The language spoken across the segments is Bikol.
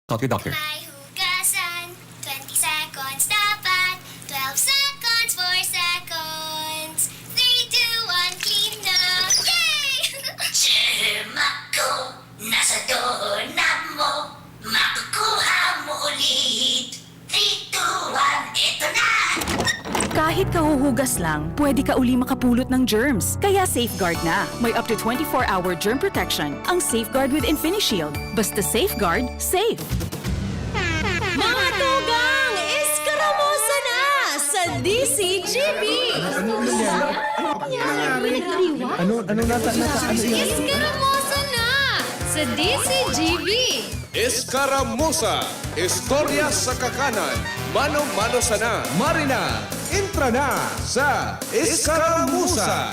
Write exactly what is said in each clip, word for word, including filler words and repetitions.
Consult your doctor. May hugasan, twenty seconds dapat, twelve seconds, four seconds. Three, two, one, clean na! Yay! Germ ako, nasa doorknob mo, makukuha mo ulit. Three, two, one, eto na! Kahit kahuhugas lang, pwede ka uli makapulot ng germs. Kaya Safeguard na. May up to twenty-four hour germ protection ang Safeguard with InfiniShield. Basta Safeguard, safe. Mga tugang, eskaramusa na sa D C G B! Ano, ano nangyari? Ano, ano nata-, nata-, ano yun? Eskaramusa na sa D C G B! Eskaramusa, istorya sa kakanan, mano-mano sana. Marina, entra na sa Eskaramusa!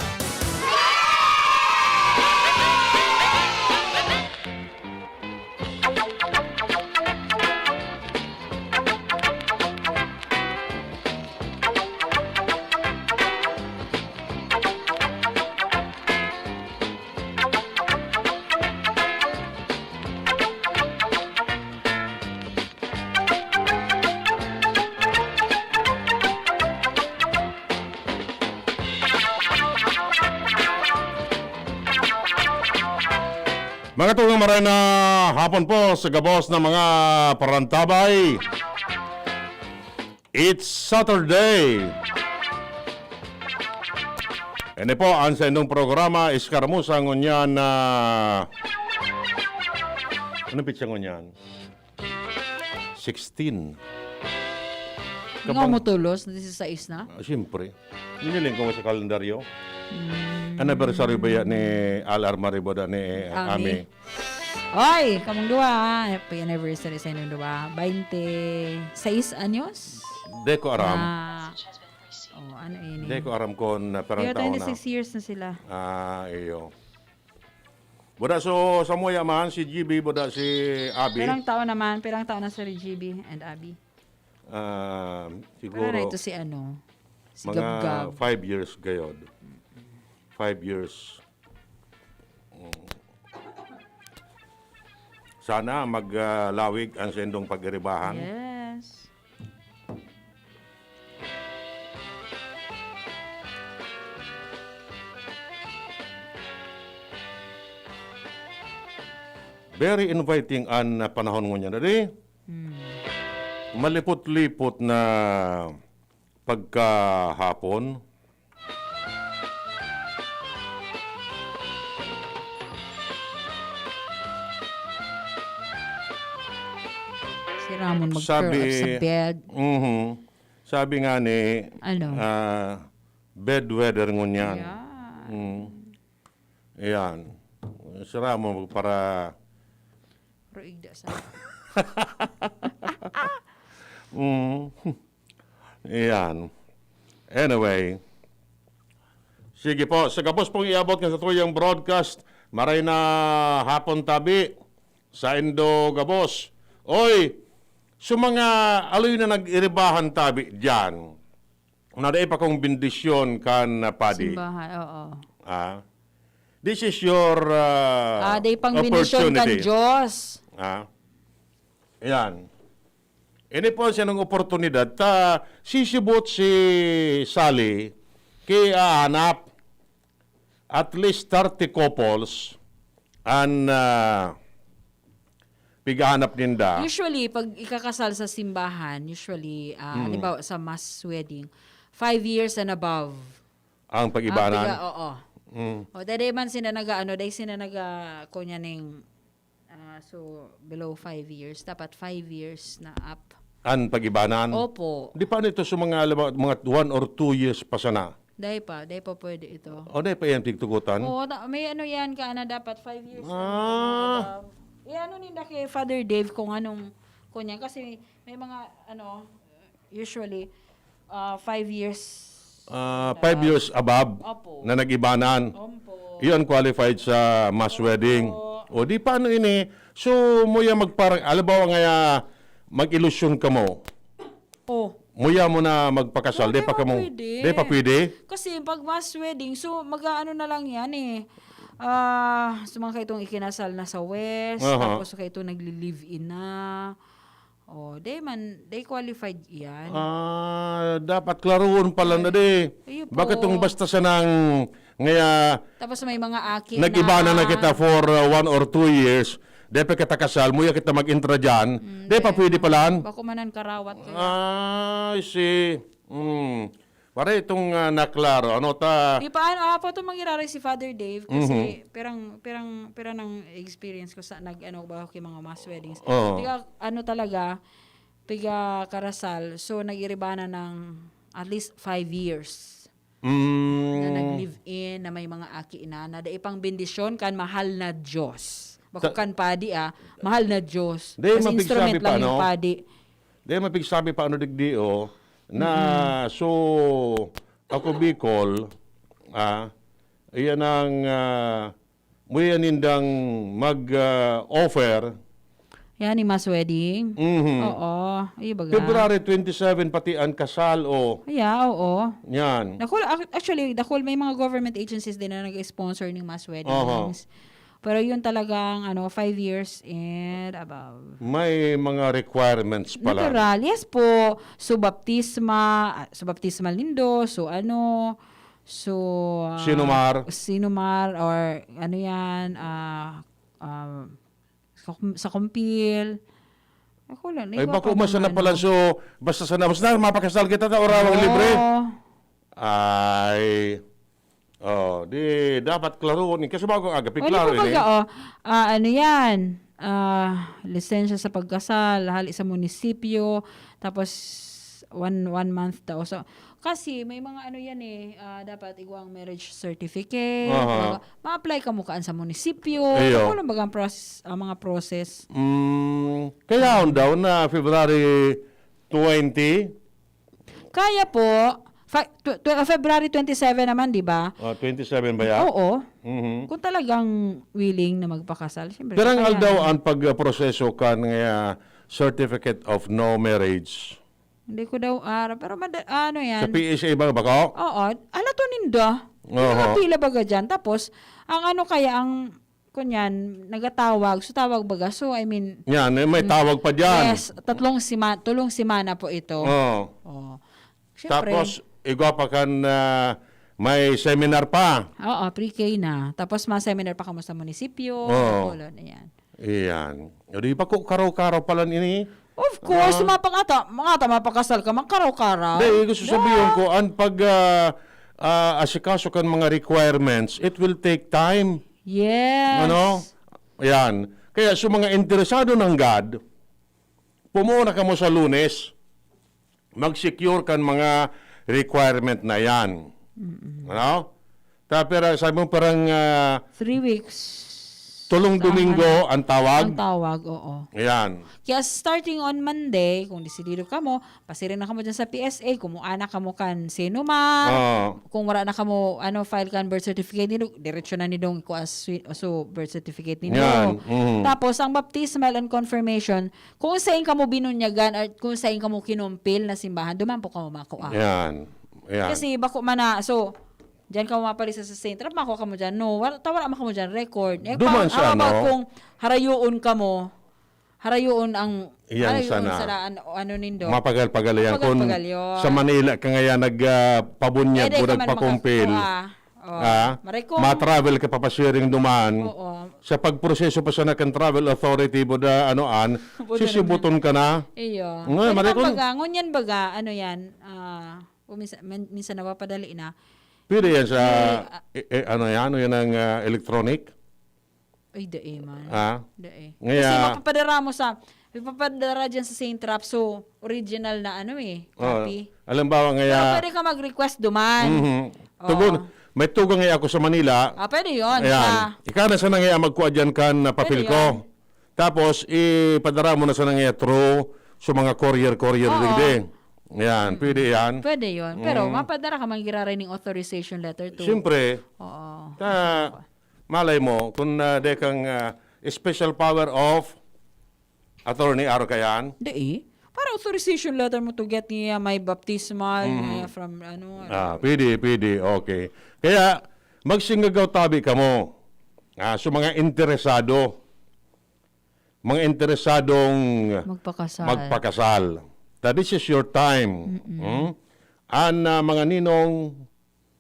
Mga tugang, maray na hapon po sa gabos ng mga parantabay. It's Saturday. Ini po ang sa inyong programa, Eskaramusa ngunyan na, anong pitsa ngunyan? Sixteen. Nga Kabang- mo tulos, disisais na? Ah, siyempre. Niniling ko sa kalendaryo. Mm. Anniversary ba yan ni Al Armaribo da ni Ami? Ami. Oy, kamong duwa, ha? Happy anniversary sa inyong duwa. Bainte seis anyos? Di ko aram. Na, oh, ano ini? Di ko aram kung, ah, parang Pero taon na. Twenty-six years na sila. Ah, iyo. Buda so, samuya man, si G B, buda si Abi. Pirang taon naman, pirang taon na si G B and Abi? Ah, Pero na siguro, ito si ano, si mga Gabgab. Five years gayod. Five years. Mm. Sana mag, ah, lawig ang sendong pag-iribahan. Yes. Very inviting an panahon ngunyan, adi? Hmm. Malipot-lipot na pagkahapon. Si Ramon mag-curl up sa bed. Mhm. Sabi nga ni, Ano? ah, bed weather ngunyan. Yan. Mm. Ayan. Si Ramon para Pero igda sa Mm. Ayan. Anyway. Sige po, sa gabos pong iabot nga sa tuyang broadcast, maray na hapon tabi, saindo gabos. Oy, sa mga aloy na nag-iribahan tabi diyan, na dai pa kong bendisyon kan, ah, padi. Simbahan, oo. Ah, this is your, ah, Ah, dai pang bendisyon kan opportunity. Diyos. Ah. Ayan. Ini po ang siyang oportunidad. Ta, sisibot si Sally, kay aanap at least thirty couples an, ah, pighahanap ninda. Usually, pag ikakasal sa simbahan, usually, ah, Hmm. halimbawa sa mass wedding, five years and above. Ang pag-ibanan? Ang piga-, oo. Mm. O, dahil man sila nag-aano, dahil sila nag-, ah, kunya ning, ah, so, below five years, dapat five years na up. An pag-ibanan? Opo. Di paano ito sa mga, alam mo, mga one or two years pa sana? Dai pa, dai pa pwede ito. O, dai pa yan tigtugutan? Oo, ta-, may ano yan ka na dapat five years na Ah. yan, ano, um, eh, ano ninda kay Father Dave kung anong, kunya, kasi may mga, ano, usually, ah, five years Ah, na five years above Opo. na nag-ibanan. Opo. Iyon qualified sa mass Opo. wedding. O, di paano ini? So, muya magparang, halimbawa nga, mag-ilusyon ka mo. Oh. Muya mo na magpakasal, No, di di pa pa ka mo, pwede. di pa pwede? Kasi pag mass wedding, so mag-aano na lang yan eh. Ah, sa mga kaitong ikinasal na sa West, Aha. tapos sa kaitong nagli-live-in na. Oh, they man, they qualified iyan. Ah, dapat klaroon pala na di. Iyo po. Bakit itong basta siya nang ngaya Tapos may mga aki nag-iba na na kita for uh, one or two years, di pa kita kasal, muya kita mag-intra dyan, di pa pwede palan. Bako manan karawat kaya. Ah, I see. Mm. Para itong uh, naklaro, ano ta... Di paano, ah, po itong mangiraray si Father Dave kasi pirang, pirang, pirang ng experience ko sa nag, ano, ba, okay, mga mass weddings. Oo. Piga, ano talaga, piga karasal. So, nag-iribana ng at least five years na Mm. nag-live-in, na may mga aki na, na dai pang bendisyon kan mahal na Diyos. Bako kan padi, ah, mahal na Diyos. Dai Kasi mapigsabi instrument pa, lang yung no? padi. Di mapigsabi pa ano digdi, oh, na so, ako Bicol, ah, iyan ang uh, muya nindang mag-offer. Yan, yung mass wedding. Mhm. Oo, iyo baga. February twenty-seven pati ang kasal, oh. Yeah, oo. Yan. Dakul, ac- actually, dakul may mga government agencies din na nag-sponsor ng mass weddings. Pero yun talagang ano, five years and above. May mga requirements pala. Natural. Yes po. So, baptisma, ah, so baptismal nindo, so ano, so ah, Sinumar. Sinumar or ano yan, ah, ah, sa, sa kumpil. Ako lang, Ay, iba bako pa man sana mga pala. ano. So, basta sana, basta mapakasal kita, ta, orawang libre. Oo. Ay, oh, di dapat klaroon. Kasi bago aga, O, di piklaro ba baga, ini. Oh, ah, ano yan? Ah, lisensya sa pagkasal, hali sa munisipyo, tapos one one month daw. So, kasi may mga ano yan eh, ah, dapat igwang marriage certificate. Aha. Mga- Ma-apply ka mo kaan sa munisipyo. Iyo. Ano lang bagang process, ah, mga process? Mm, kaya daw na February twenty, Kaya po, fa- tw- tw- February twenty-seven naman, di ba? oh, twenty-seven ba yan? Oo. Mhm. Kung talagang willing na magpakasal, siyempre. Pirang kaya aldaw na. Ang pagproseso kan nga certificate of no marriage? Hindi ko daw ara, pero mada- ano Sa yan? P S A ba, bako? Oo, alato ninda. Oho. Pila baga dyan. Tapos, ang ano kaya, ang, kunyan, nagatawag. So, tawag baga. So, I mean, Yan, eh, may tawag pa dyan. Yes, tatlong sima, tulong simana po ito. Oh. Oh. Siyempre, Tapos, igwa pa kan ah, may seminar pa. Oo, pre-K na. Tapos, mga seminar pa kamo sa munisipyo. Oo. Wala na yan. Iyan. O di pa ko karaw-karaw pala ini. Of course, mga pangata, mga ata, mapakasal ka, magkaraw-karaw. Dahil gusto sabihin ko, ang pag ah, ah, asikaso kan mga requirements, it will take time. Yes. Ano? Yan. Kaya sa mga interesado ng God, pumuna kamo sa Lunes, mag-secure kan mga requirement na yan. Ano? Ta, pero sabi mo parang ah, Three weeks. tulong Sa Domingo ano? ang tawag. Ang tawag, oo. Ayan. Kaya starting on Monday, kung desidido kamo, pasiring na kamo dyan sa P S A, kumuha na kamo kan sinuma, Oo. kung wala na kamo, ano, file kan birth certificate nindo, diretsyo na nindong ikuha su- so birth certificate nindo. Yan, mhm. Tapos, ang baptismal and confirmation, kung saan kamo binunyagan at kung saan kamo kinumpil na simbahan, duman po kamo makuha. Yan. Yan. Kasi bako man na, so, diyan kamo mapalisa sa Saint Rap, makuha kamo dyan. No, wala, ta, wala man kamo dyan record. Eh, Duman pa- siya, how about no? Kung harayoon kamo, harayoon ang, Iyan harayoon sana. Sana, an-, ano nindo. Mapagal-pagal yan. Kung Mapagal-pagal yun. Sa Manila ka ngayon nagpabunyag Pwede o ka man nagpakumpil, makas-, ah, oh, ah, maray kung- matravel ka papasiring duman, Oo. sa pagproseso pa sana kan travel authority, buda, ano, an, Buda sisibuton ka na. Iyo. Nga, Pwede maray man kung- baga, ngunyan baga, ano yan, ah, kung minsan, min- minsan napapadali na. Pwede yan sa, May, ah, eh, eh, ano yan, ano yan ang ah, electronic? Ay, dae man. Ah? Dae. Ngaya- Kasi mapapadara mo sa, mapapadara dyan sa Saint Rap, so, original na ano eh, Oh, copy. Alam ba, Pero ngaya, pwede ka mag-request duman. Mhm. Oo. Tugon, may tugang ngaya ako sa Manila. Ah, pwede yun. Ayan. Sa, Ikaw na sana ngaya magkuha dyan kan na papel Pwede ko. yan. Tapos, ipadara mo na sana ngaya through sa mga courier-courier Oo. digdi. Yan, pwede yan. Pwede yun. Pero Mm. mapadara ka man giraray ning authorization letter to. Siyempre, Oo. ta, malay mo, kung uh, dekang ah, special power of attorney, aro ka yan? Dai. Para authorization letter mo to get niya may baptismal Mm. niya from ano. Ah, pwede, pwede. Okay. Kaya, magsingagaw tabi kamo. Ah, so mga interesado, mga interesadong Magpakasal. magpakasal. That this is your time. Mm-mm. Hmm? An ah, mga ninong,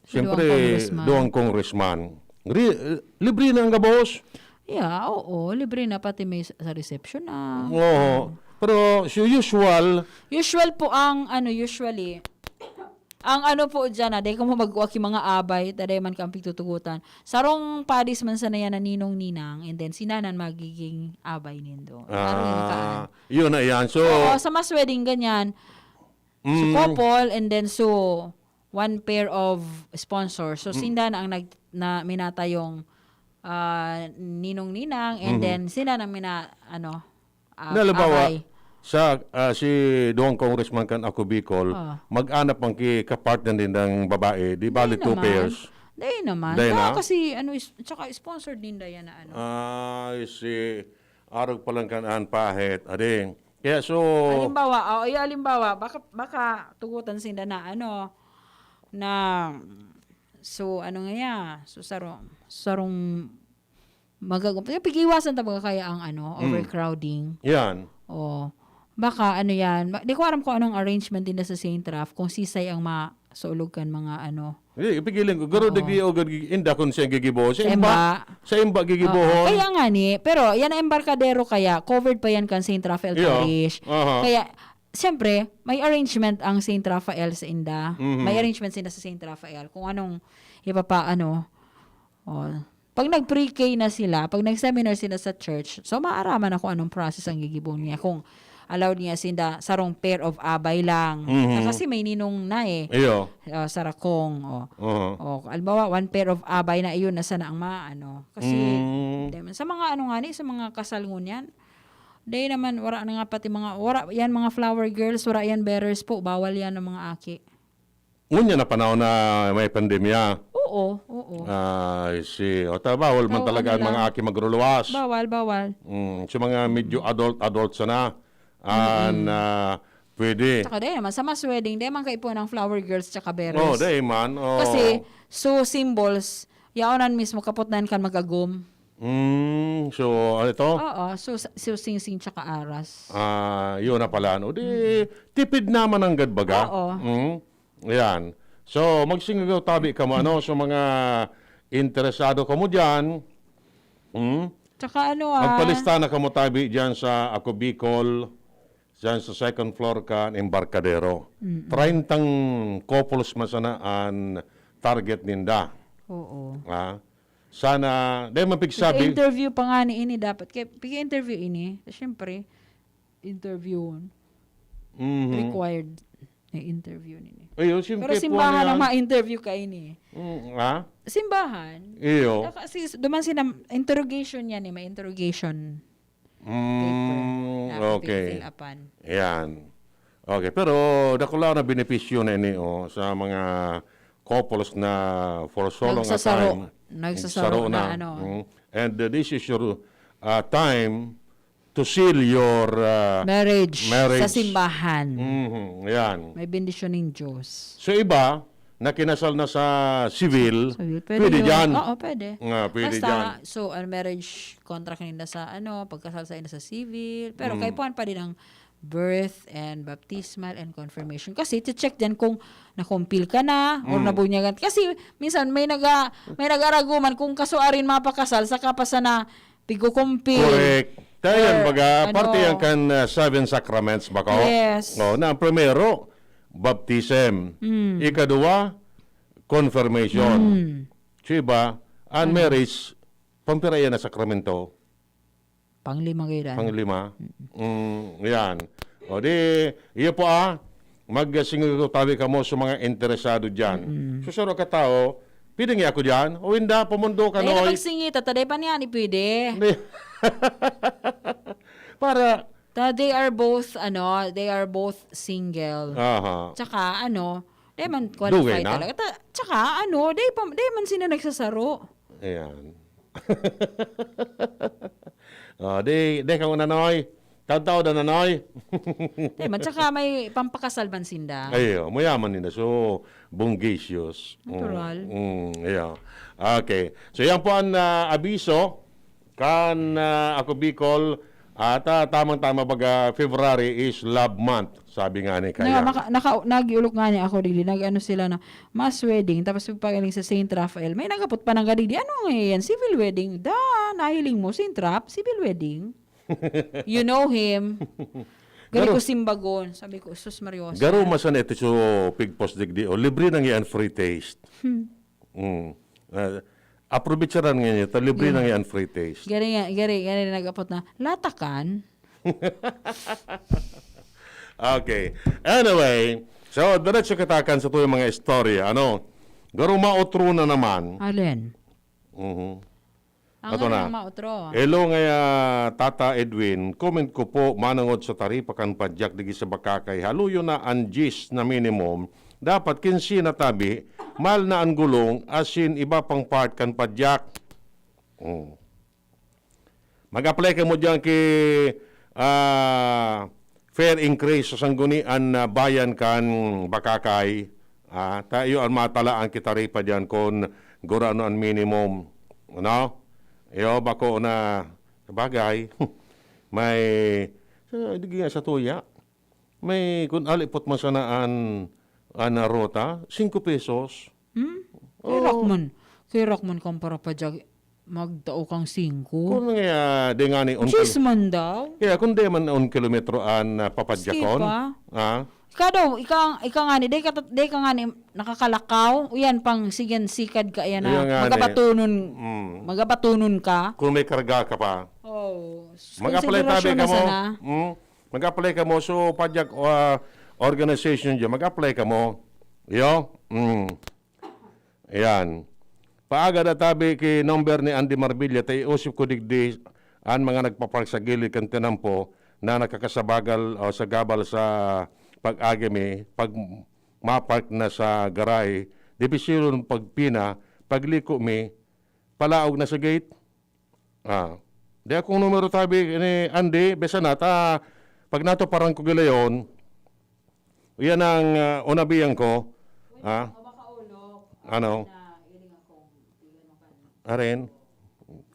Si Duang siyempre, Congressman. Duang Congressman. Ri- libre na ang gabos. Yeah, oo. Libre na pati may sa sa reception na. Oo. Pero so usual, Usual po ang ano, usually, ang ano po dyan na, dahil kamo magwa ki mga abay, taday man ka ang pigtutugutan. Sarong padis man sana yan na ninong ninang, and then sinanan magiging abay nindo. Parang yun kaan. ah, yun na yan. So, Oo, sa mass wedding, ganyan. So, mm, couple, and then so, one pair of sponsors. So, sinda na ang nag, na minatayong ah, ninong ninang, and Mhm. then sila nang mina, ano, ah, Na, halimbawa, abay. sa ah, si Duang Congressman kan Ako Bicol, Ah. mag-anap ang ki kapartner din ng babae, di bali Dai two naman. pairs. Dai naman. Dai Baka na? Kasi, ano, is, tsaka sponsored din da yan na ano. Ah, si arog pa lang kan an pahit. Adi. Kaya so, Halimbawa, oh, yung halimbawa, baka, baka tugutan sinda na, ano, na, so, ano nga ya, so, sarong, sarong, magag-, pag-iwasan talaga kaya ang, ano, Mm. overcrowding. Yan. Oh. Baka, ano yan, ma- di ko alam kung anong arrangement din sa Saint Raf, kung sisay ang ma-, sa ulog kan mga, ano. Hindi, ipigilan ko. Garo Oo. Digdi o gagi- inda kung siya gigibo. Sa Sa imba. imba. Sa imba Oo. gigibohon. Kaya nga ni, pero yan ang embarkadero kaya, covered pa yan kan Saint Rafael Iyo. Parish. Aha. Kaya, siyempre, may arrangement ang Saint Rafael sa inda. Mhm. May arrangement sila sa Saint Rafael kung anong ipapa-, ano. Oh. Pag nag-pre-K na sila, pag nag-seminar sila sa church, so maaraman na kung anong process ang gigibon niya. Kung allowed niya sinda sarong pair of abay lang. Mhm. Na kasi may ninong na eh. Iyo. Ah, sarakong. Oh. Aha. Oh, halimbawa, one pair of abay na iyon na sana ang maano. Kasi, Mm. di man, sa mga ano nga ni, sa mga kasal ngunyan, di naman, wala na nga pati mga, wala yan mga flower girls, wala yan bearers po, bawal yan ng mga aki. Ngunyan na panahon na may pandemya. Oo, oo. Ah, I see. O ta, bawal man Bawal talaga ang nila. Mga aki magruluwas. Bawal, bawal. Mm, sa mga medyo adult-adult sana, ah, na pwede. Tsaka di naman, sa mass wedding, di man kaipuhan ang flower girls tsaka bearers. Oh, di man. Oh. Kasi, so symbols, yaonan mismo, kapot na yan kan mag-agom. Mm, so, ano ito? Oo, so, so singsing tsaka aras. Ah, yun na pala. No? Di, tipid naman ang gadbaga. Oo. Mm. Yan. So, magsingaw tabi kamo, ano, sa mga interesado kamo dyan. Mm? Tsaka ano ah, Magpalista na kamo tabi dyan sa Ako Bicol, dyan sa second floor kan Embarcadero. Treinta couples man sana an target ninda. Oo. Ha? Sana, dahil mapigsabi. Interview pa nga ni ini dapat. Kaya pig-interview ini. Siyempre, interview Mhm. required na interview nini. Ayun, siyempre Pero simbahan po ang yan. ma-interview ka ini. Mm, ha? Simbahan. Iyo. Kasi duman sila, interrogation yan eh. May interrogation paper Mm, na okay. fill upan. Yan. Okay, pero dakula na benepisyo na ini, oh, sa mga couples na for so long a Nagsasaro. time. Nagsasaro na, ano. Mm. And uh, this is your uh, time to seal your uh, Marriage, marriage. Sa simbahan. Mhm, yan. May bendisyon ng Diyos. So iba, na kinasal na sa civil, So, yun, pwede, yun. dyan. Oo, pwede. Nga, pwede Basta, dyan. So, ang marriage contract nila sa ano, pagkasal sa sa civil. Pero Mm. kaipuhan pa din ang birth and baptismal and confirmation. Kasi, check dyan kung nakumpil ka na or Mm. nabunyagan. Kasi, minsan, may naga, may nag-araguman kung kasuarin mapakasal, saka pa sana pigukumpil. Correct. Kaya yan, Or, baga, ano, parte yan kan uh, seven sacraments ba ko? Yes. Oh, na ang primero, baptism. Mm. Ikaduwa, confirmation. Mm. So iba, ang marriage, pampira yan na sakramento. Panglima kayo dan. Panglima. Mm, yan. O di, iyo po ah, magsingaw tabi kamo sa mga interesado dyan. So, saro ka tao, pwede nga ako dyan. O inda, pamundo ka, Dahil na Noy. pagsingi, tataday pa niya, ni pwede. Para, Ta, they are both, ano, they are both single. aha. Tsaka, ano, di man Dugay qualify na? Talaga. Ta, tsaka, ano, di, pa, di man sila nagsasaro. Ayan. O, di, di ka una, Noy. Taon-taon na, Nanoy. Di man, tsaka may pampakasal man sinda. Ay, oh, mayaman ninda. So, bonggisios. Mm, Natural. mm, yeah. Okay. So, yan po ang, ah, abiso. Kan, ah, Ako Bicol, at, ah, tamang-tama baga, February is love month. Sabi nga ni Na, Kaya. maka-, naka-, nag-iulok nga ni ako, digdi, nag-ano sila na mass wedding, tapos pagaling sa Saint Raphael, may nagapot pa ng gadigdi, "Ano nga yan? Civil wedding?" Da, nahiling mo, Saint Rap, civil wedding. You know him. Gari Garo. ko simbagon. Sabi ko, "Sus, Mario." Garo masan ito so pigpos digdi, o, libre nang yan, free taste. Hmm. Mm. Ah, aprobecharan nga niya, ta libre Yeah. nang yan, free taste. Gari nga, gari, gari nag-apot na, "Latakan?" Okay. Anyway, so, diretso kita kan sa tuyang mga istorya, ano? Garo maotro na naman. Alin? Mhm. Ang Ato ano na. ng maotro? Hello nga, ah, Tata Edwin. Comment ko po, manongod sa taripa kan padyak digi sa Bakakay. Haluyon na an diyes na minimum. Dapat kinse na tabi. Mahal na an gulong, asin iba pang part kan padyak. Mm. Mag-apply kamo diyan ki, ah, fare increase sa Sanggunian na Bayan kan Bakakay. Ah, ta iyo an matalaan ki taripa diyan kun gurano an minimum, no? Iyo, bako na, sabagay, may, sa, digi nga sa tuya, may, kun alipot man sana an, an ruta, singko pesos. Hmm? Oo. Kirak man. Kirak man kumpara pa dyan, magtao kang singko. Kung nga, di nga ni un Diyes kil- man daw. Kaya kung di man un kilometro an, ah, papadyakon, Sige pa. ah? Ika daw, ika, ika nga ni, di ka, di ka nga ni nakakalakaw, uyan pang sigan sikad ka, yan Yan na, nga ni. magabatunon, Mm. magabatunon ka. Kung may karga ka pa. Oh, Mag-apply konsiderasyon tabi na ka mo. sana. Mm? Mag-apply ka mo. So, padyak, ah, organization dyan, mag-apply ka mo. Yo? Mm. Ayan. Paaga na tabi ki number ni Andy Marbilla, ta iusip ko digdi an mga nagpapark sa gilid kan tinampo na nakakasabagal o sagabal sa pag-agi mi, pag mapark na sa garahe, dipisilon pagpina, pagliko mi, palaog na sa gate. Ah. Di akong numero tabi ni Andy, besa na ta, pag natuparan ko gilayon, iyan ang, ah, unabihan ko. Ah? Ano? Aren?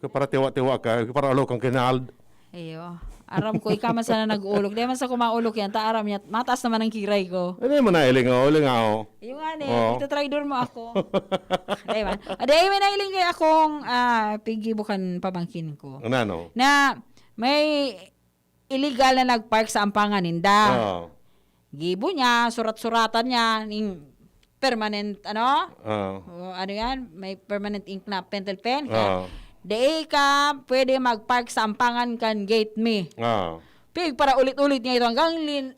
Para tiwa-tiwa ka, para alo kang kinald. Iyo. Aram ko, ikaw man sana nag-uulok. Di man sa kumaulok yan, ta aram niya, mataas naman ang kiray ko. Ano mo na, iling, oh, iling, oh. Yung nga ni, Oo. ito traidor mo ako. Di man. Adi, ay, may nailing kay akong, ah, piggibo kan pamangkin ko. Ano, ano? Na may illegal na nagpark sa ampangan ninda. Oo. Gibo niya, surat-suratan niya, ning permanent, ano? Oo. O, ano yan? May permanent ink na pentel pen. Kaya, Oo. di ka pwede magpark sa ampangan kan gate mi. Oo. Pig para ulit-ulit niya ito hanggang lin-,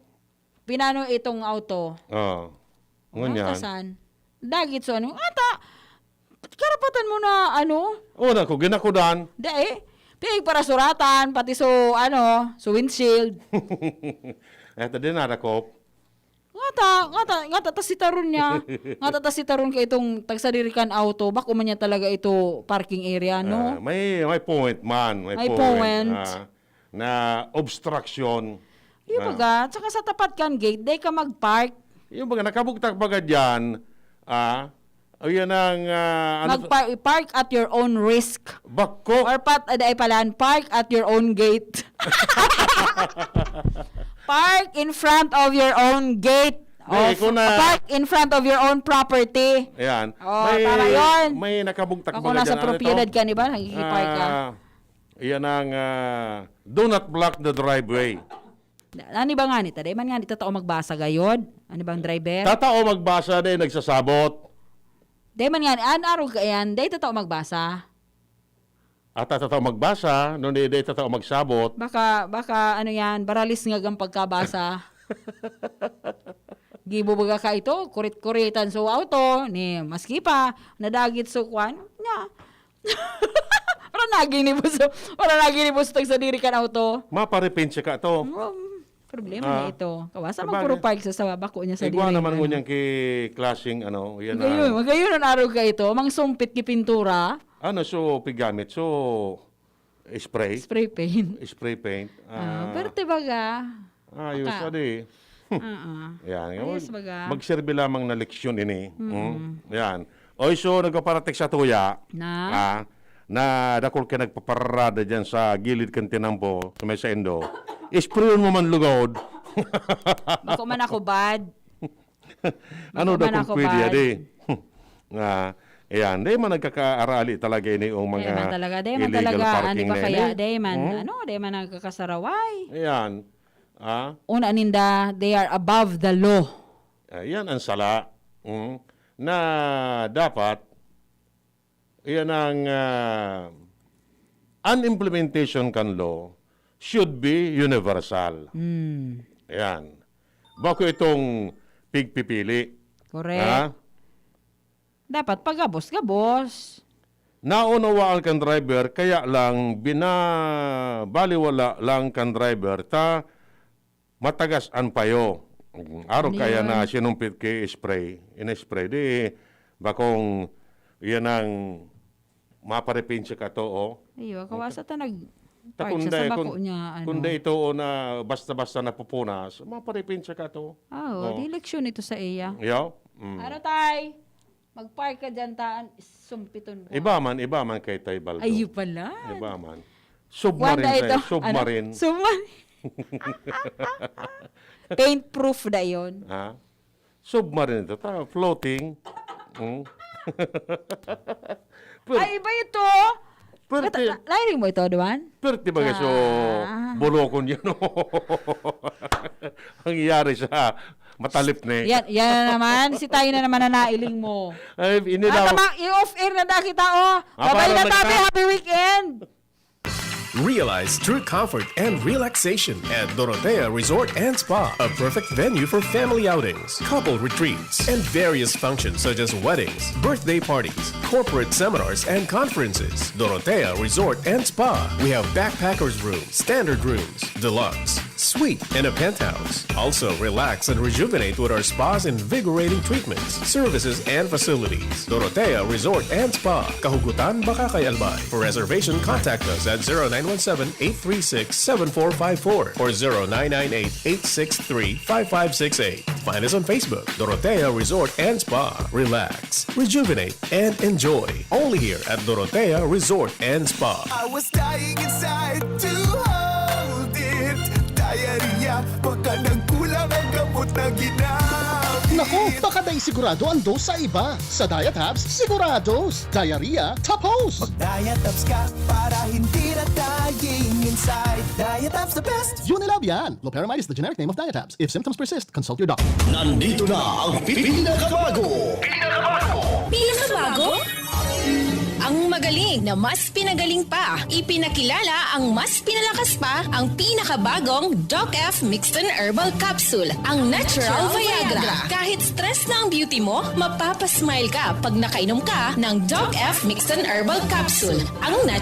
pinano itong auto. Oo. Ngunyan. Ang kasan? Dagit so ano? Ata, karapatan mo na ano? Una ko, ginakudan. Dai. Pig para suratan, pati so, ano, so windshield. Eto din, narakop. Ngata, ngata, ngata, tas sitaron niya. Ngata, tas sitaron ka itong tagsadirikan auto. Bako man niya talaga ito parking area, no? Ah, may, may point man. May May point. point. Ah, na obstruction. Yung Ah. baga, tsaka sa tapat kan gate, di ka mag-park. Yung baga, nakabugtak baga dyan, ah, o yan ang, ah, ano to? Magpa-, park at your own risk. Bako. Or pat-, ay, ay pala, park at your own gate. Park in front of your own gate. Di, Of, ikaw na. park in front of your own property. Ayan. Oh, May, tama yun. may nakabugtak Ako baga nasa dyan. Ano to? propiedad ka, di ba? Naghihipark ka. Ah, yan ang, ah, do not block the driveway. Ano ba nga ni? Taday man nga ni, tatao magbasa gayod? Ano bang driver? Tatao magbasa, day nagsasabot. Day man nga ni, an arog ka yan, day tatao magbasa. At tatao magbasa, no, day, day tatao magsabot. Baka, baka, ano yan, baralis nga gang pagkabasa. Gibo baga ka ito, kurit-kuritan so auto, ni, maski pa, nadagit so kwan, nya. Wala naginibo sa, wala naginibo sa tagsadiri kan auto. Maparepensya ka to. Um, problema Ah. na ito. Kawasa Sabagay. magpuro park sa, sa bako niya sa Igwa diri, naman ano. ngunyan ki klaseng, ano, yan Magayon, ang magayon ang araw ka ito. Mang sumpit ki pintura. Ano, so, pigamit. So, Spray? Spray paint. Spray paint. Ah, Ah, perte baga. Ayos, Aka. adi. Oo. Yan. Ayos Mag-, baga. magserbi lamang na leksyon ini. Mm. Mm. Yan. Oy, so, nagpaparatik sa tuya. Na? Ah, na dakul ka nagpaparada dyan sa gilid kan tinampo, sa may saindo. Sprayon mo man lugod. Bako man ako bad. Ano Bako daw man kung ako pwede, bad. adi? Nga, ayan. Di man nagkakaarali talaga ini yung Di mga man talaga, di man illegal talaga, ano parking pa na kaya, ini. di man, Hmm? ano, di man nagkakasaraway. Ayan. Ah? Una ninda, they are above the law. Ayan ang sala. Hmm. Na dapat, iyan ang, ah, an implementation kan law should be universal. Hmm. Ayan. Bako itong pigpipili. Correct. Ha? Dapat pagabos-gabos. Naunawaan kan driver, kaya lang binabaliwala lang kan driver ta matagas an payo. Arog Ano kaya na yun? sinumpit ki spray, in-spray. Di, bakong yan ang maparepensya ka to, oh. Iyo, kawasa ta nag Ta park kung siya sa dai, bako kung, niya, ano. kung dai ito o na basta-basta napupunas, maparepensya ka to. Ah, oh, Oh. di leksyon ito sa iya. Yaw? Mm. Ano, tay? Mag-park ka dyan, taan, sumpiton ka. Iba man, iba man kay Tay Baldo. Ayun pala. Iba man. Submarine Wanda tayo, ito. submarine. Ano? Submarine. Paint proof na yun. Ha? Submarine ito. Ta, floating. Hmm? Pero, Ay, iba ito. Pero Nata- ti- na- nairing mo ito, Duan? Pero ti baga so, Ah. bolokon yan, oh. Ang nangyari sa matalip ni. Yan, yan na naman. Si tayo na naman na nailing mo. Ay, ini Ah, daw. tama, i-off air na da kita, oh. Ah, Babay para na, tabi. nagka- Happy weekend. Realize true comfort and relaxation at Dorotea Resort and Spa, a perfect venue for family outings, couple retreats, and various functions such as weddings, birthday parties, corporate seminars, and conferences. Dorotea Resort and Spa. We have backpackers room, standard rooms, deluxe, suite, and a penthouse. Also, relax and rejuvenate with our spa's invigorating treatments, services, and facilities. Dorotea Resort and Spa, Kahugutan, Bacacay, Albay. For reservation, contact us at zero nine one seven, eight three six, seven four five four or zero nine nine eight, eight six three, five five six eight. Find us on Facebook, Dorotea Resort and Spa. Relax, rejuvenate, and enjoy. Only here at Dorotea Resort and Spa. I was dying inside to hold it. Diarrhea, baka nagkulang ang gamot na ginamit. Naku, baka dai sigurado ang dose sa iba. Sa Diatabs, sigurados. Diarrhea, tapos. Mag-Diatabs ka para hindi na dying inside. Diatabs the best. Unilab yan. Loperamide is the generic name of Diatabs. If symptoms persist, consult your doctor. Nandito na ang pinakabago. Pinakabago? Ang magaling na mas pinagaling pa. Ipinakilala ang mas pinalakas pa, ang pinakabagong Doc F Mixton Herbal Capsule, ang Natural Natural Viagra. Viagra. Kahit stress na ang beauty mo, mapapasmile ka pag nakainom ka ng Doc F Mixton Herbal Capsule, ang natural